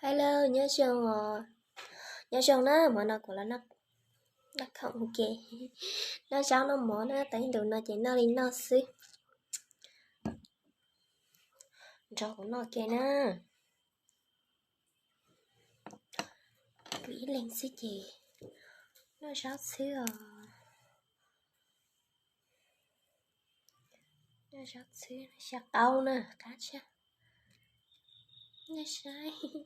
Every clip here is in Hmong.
Hello, nyob zoo os. Nyob zoo na, hmo no kuv los noj khoom ua ke, noj zaub noj mov na, tau ib ntus no ces noj li no xwb. Nrog kuv noj ke na. Kuv ib leeg xwb ces noj zaub xwb os. Noj zaub xwb, xyaw qaub na, qab tshaj. Noj saib.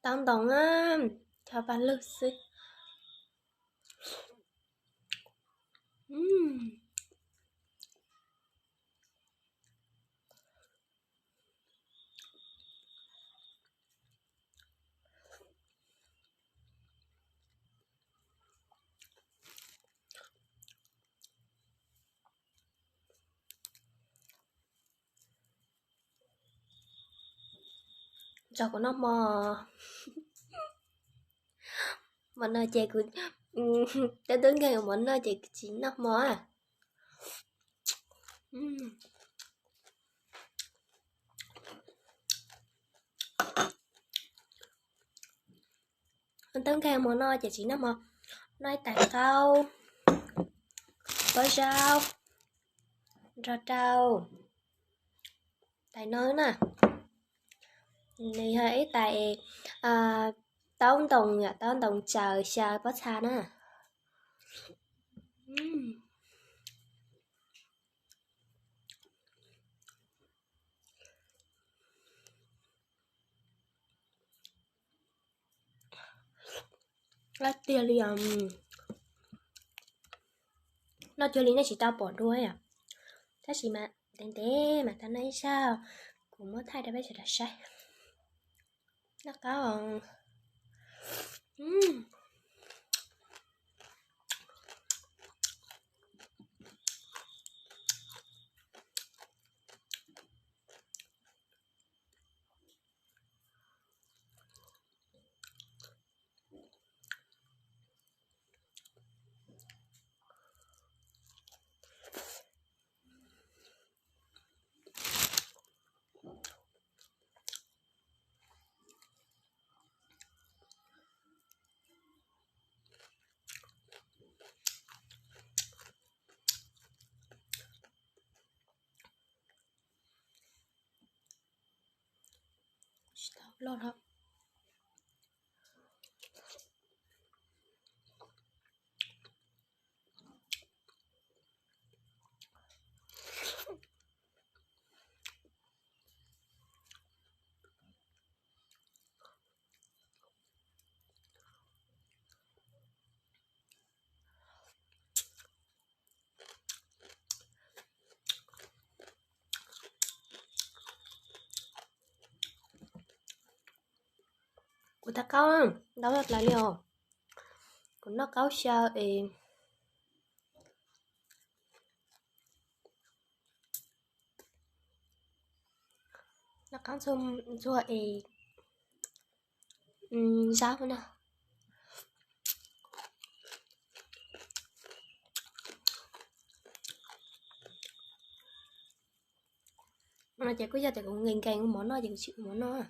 Tau ntoo, cho paj lug xwb. Tso kuv noj hmo. Hmo no ces kuv, twb tub nkeeg hmo no ces kuv tsis noj hmo. Tub nkeeg hmo no ces tsis noj hmo, noj ib tais qaub, pob zaub, nrog rau tais no na. Nws yog ib tais taub ntoo, taub ntoo tsaws xyaw pob txha na. Tiag li, noj cuag li nej tsis tau pom dua yom. Tab sis mas ntev ntev mas tau noj ib zaug, kuv muab thaij rau peb sawv daws saib. Noj qaub. Tsis tau loj lawm. Kuv tau qaub ntau tshaj plaws li os. Kuv noj qaub xyaw es noj qaub ntxuag es zaub na. No ces kuj yog tias kuv nkees nkees ua mov noj ces kuv tsis ua mov noj.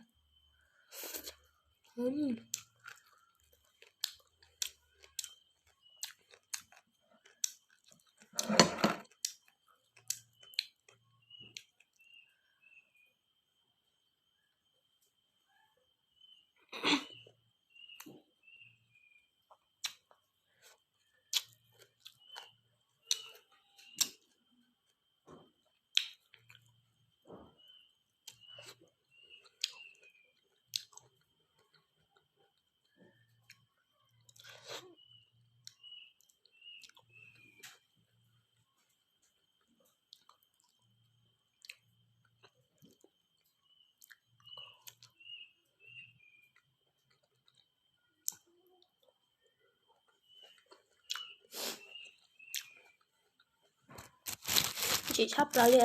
Chim tshaj plaws li.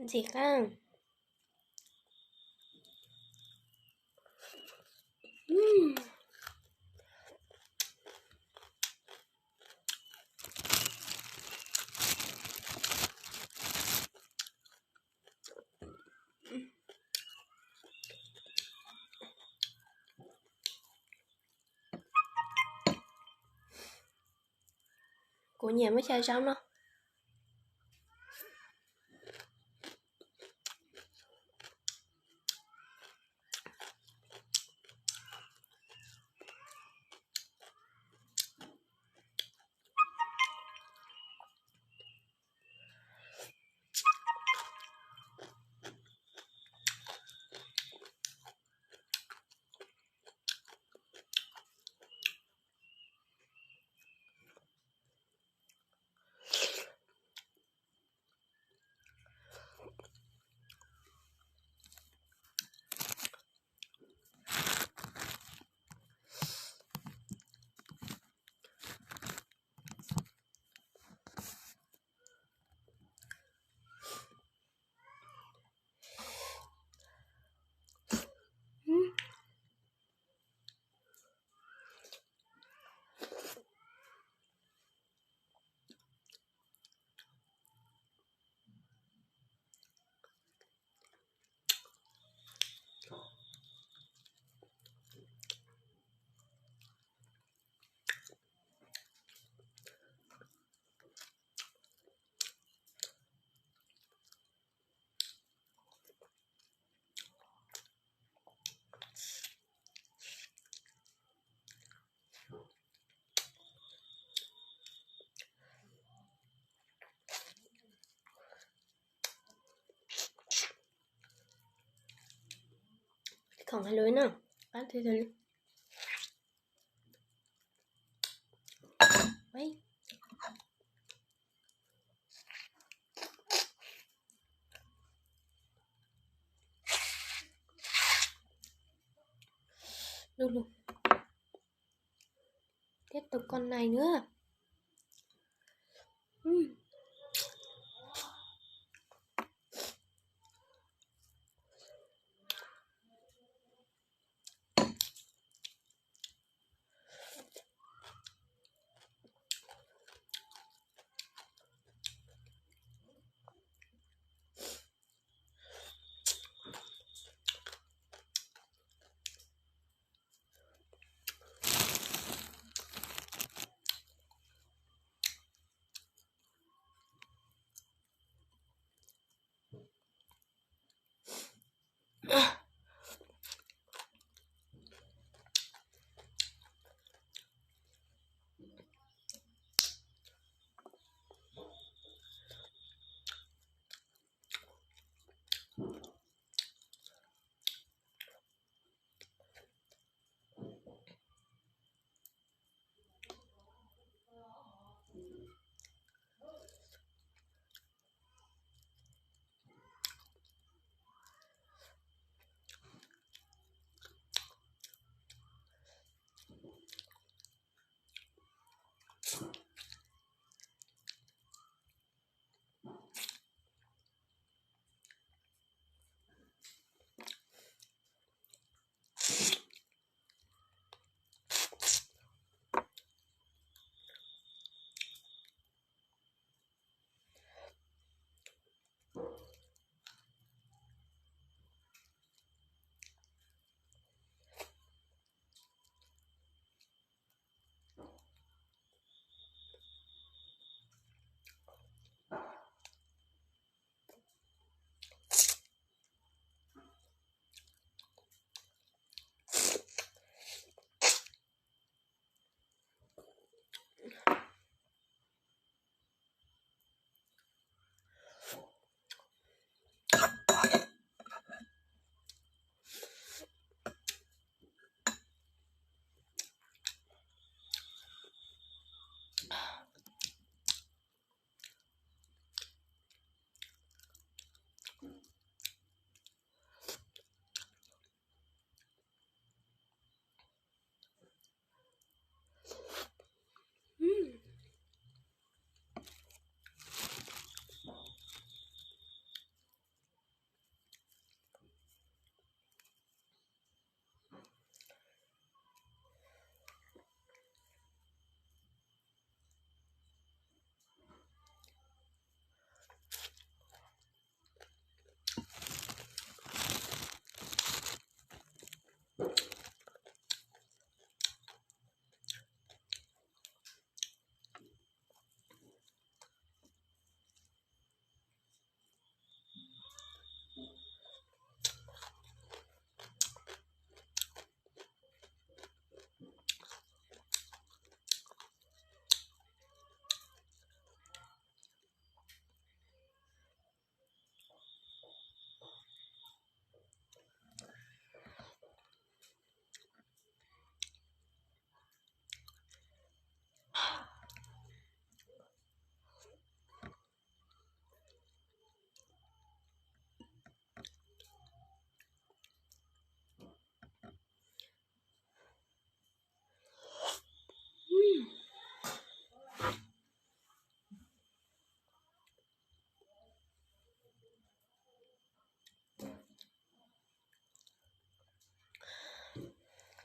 Ntxim qab. Kuv nyiam muab xyaw zaub no. Khoom hais lus no, pab tw tw. Lug lug. Tiếp tục con này nữa.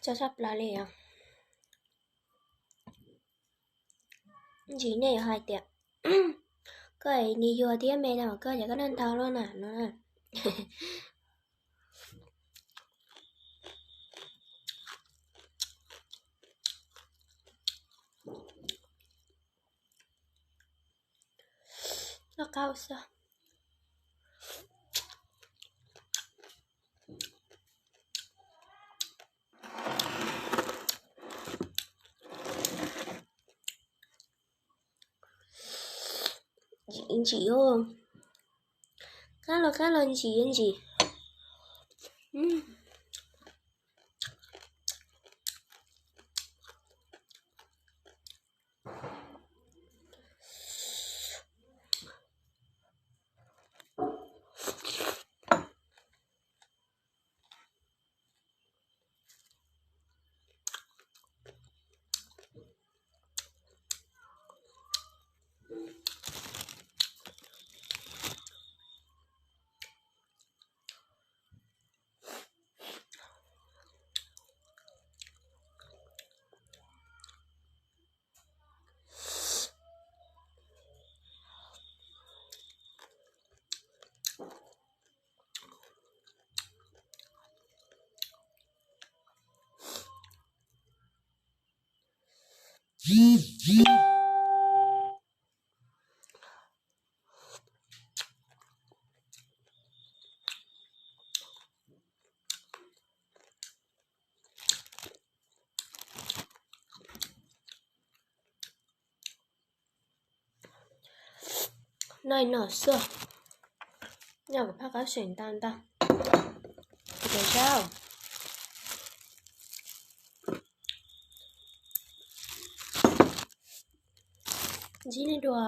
Tso tshaj plaws li os. Ntsis nej yuav hais tias koj nws yuag thiab me no koj yog koj noj ntau luaj na no. Loj qab xwb. Ntsim, qab los qab los ntsim ntsim. Noj no xwb, noj kom phaj qab seem ntau ntau. Ua cas zab, ntsib nej dua.